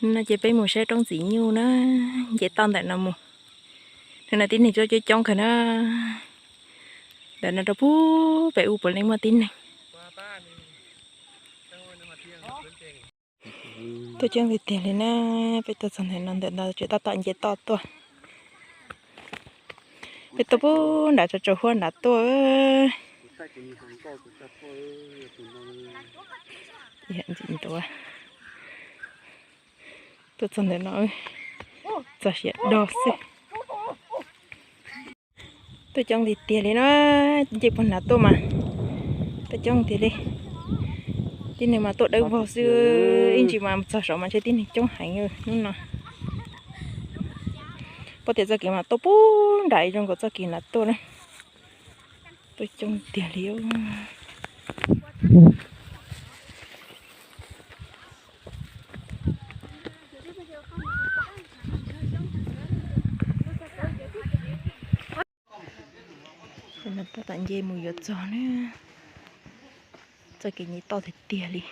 No ces peb mus saib roob txiv nyuj na, nce toj ntawm no mus. Hnub no tib neeg tuaj coob coob kawg na. Ntawm no rau pug pem ub puav leej muaj tib neeg. Tuaj coob tiag tiag li na, peb tuaj txog ntawm no ntawm no tseem tab tom nce toj tuaj. Peb tuaj pug nram tsaus huab nram tuaj. Tuaj txog ntawm no, txog siav dog xwb. Tuaj coob tiag tiag li na, nce puag nram tuaj mas tuaj coob tiag li. Tib neeg mas tuaj dawb vog xwb, ib ntsis mas txog saud mas ntshe tib neeg coob heev hnub no. Pom tias txoj kev mas tuaj pug nram zoo nkaus txoj kev nram tuaj na. Tuaj coob tiag li. Tab tom nce mus yuav txog na. Txoj kev nce toj tiag tiag li.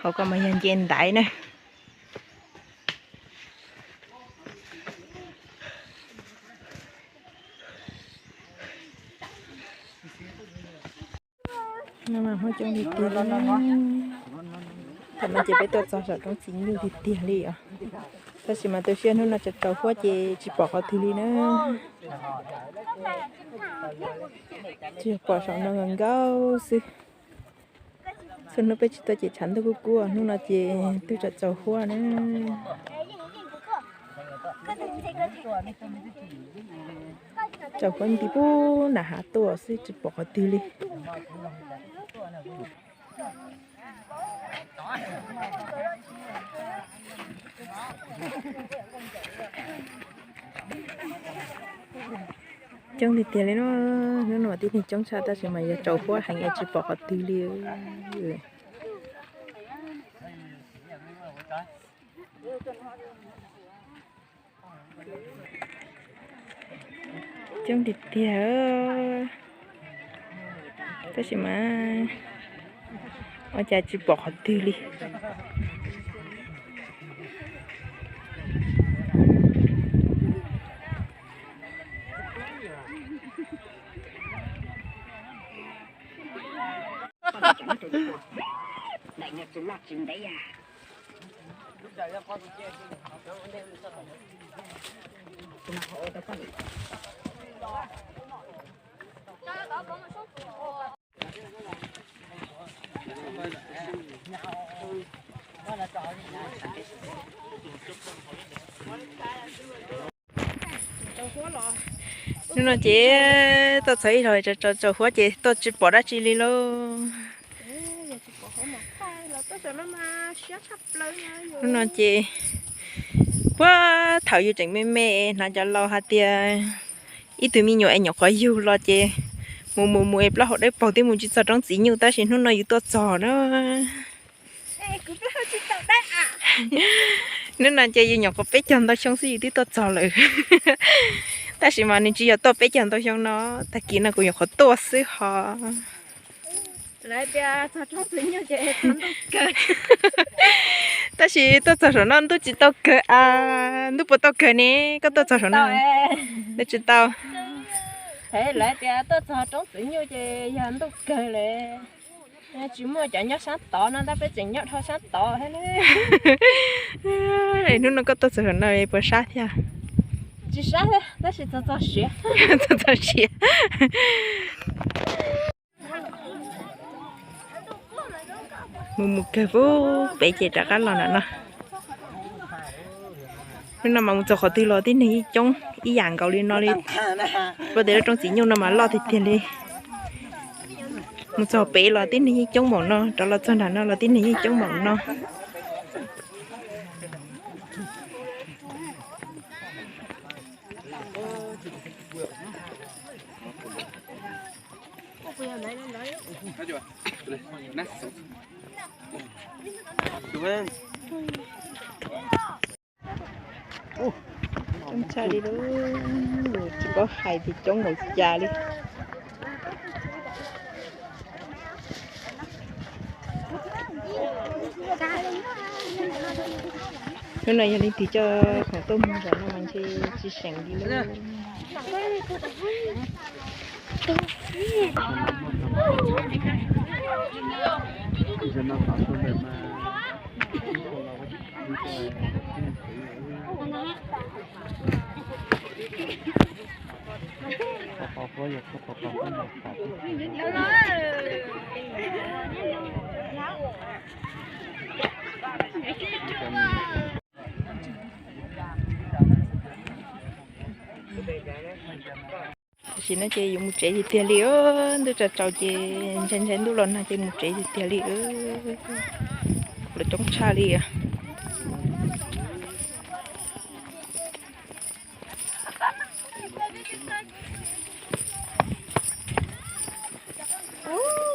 Hauv ko mas yog nce ntaiv na. No mas muaj coob tiag tiag li. Thaum no ces peb tuaj txog saum roob txiv nyuj tiag tiag li os. Tab sis mas tu siab hnub no tsaus tsaus huab ces tsis pom qhov twg li na. Tsuas yog pom saum no nkaus nkaus xwb. Txhua hnub peb tsis tuaj ces tshav ntuj kub kub, hnub no ces twb tsaus tsaus huab na. Tsaus huab nti pub nram hav tuaj xwb tsis pom qhov twg li. Coob tiag tiag li no, hnub no mas tib neeg coob tshaj tab sis mas yog tsaus huab heev es tsis pom qhov twg li. Coob tiag tiag, tab sis mas ua cas tsis pom qhov twg li. Hnub no ces tuaj txog ib zaug tsaus huab ces tuaj tsis pom dab tsi li lauj. Hnub no ces puag thaum yus tseem me me hnov cov laus hais tias ib tug me nyuam es nyuam qhuav yug los ces mus mus mus es plaub hau dawb paug twb mus tsis txog roob txiv nyuj tab sis hnub no yus tuaj txog na. Hnub no ces yus nyuam qhuav peb caug ntau xyoo xwb yus twb tuaj txog lawm. Tab sis mas nws tsis yog tuaj peb caug ntau xyoo no, tag kis no kuv nyuam qhuav tuaj xwb ho. Tab sis tuaj txog saum no ntuj tsis tau kawg a, ntuj puas tau kawg ne? Koj tuaj txog saum no ntuj tsis tau. Lawv tias tuaj txog roob txiv nyuj ces yog ntuj kawg lawm. Tsis muaj cov nyob sab tod no tab peb tseem nyob dhau sab tod thiab. Hnub no koj tuaj txog saum no puas sab thiab? Tsis sab thiab tab sis txog txog siav. Txog txog siav. Mus mus kawg pub pem ces rov qab los ntawm no. Hnub no mas mus txog qhov twg los tib neeg yeej coob ib yam nkaus li no li. Pom tias lub roob txiv nyuj no mas loj tiag tiag li. Mus txog pem los tib neeg yeej coob npaum no, rov los txog nram no los tib neeg yeej coob npaum no. Coob tshaj li lauj, tsis paub hais tias coob npaum cas li. Hnub no yog leej twg coj khoom tuaj muag zom no mas ntshe tsis seem li lawm. Tam sim no ces yuav mus tsev tiag tiag li, ntuj tsaus tsaus ces ntshai ntshai ntuj los nag ces mus tsev tiag tiag li. Lawv coob tshaj li.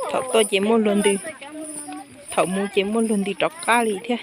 Thaum tuaj ces muaj luag ntws, thaum mus ces muaj luag ntws rov qab li thiab.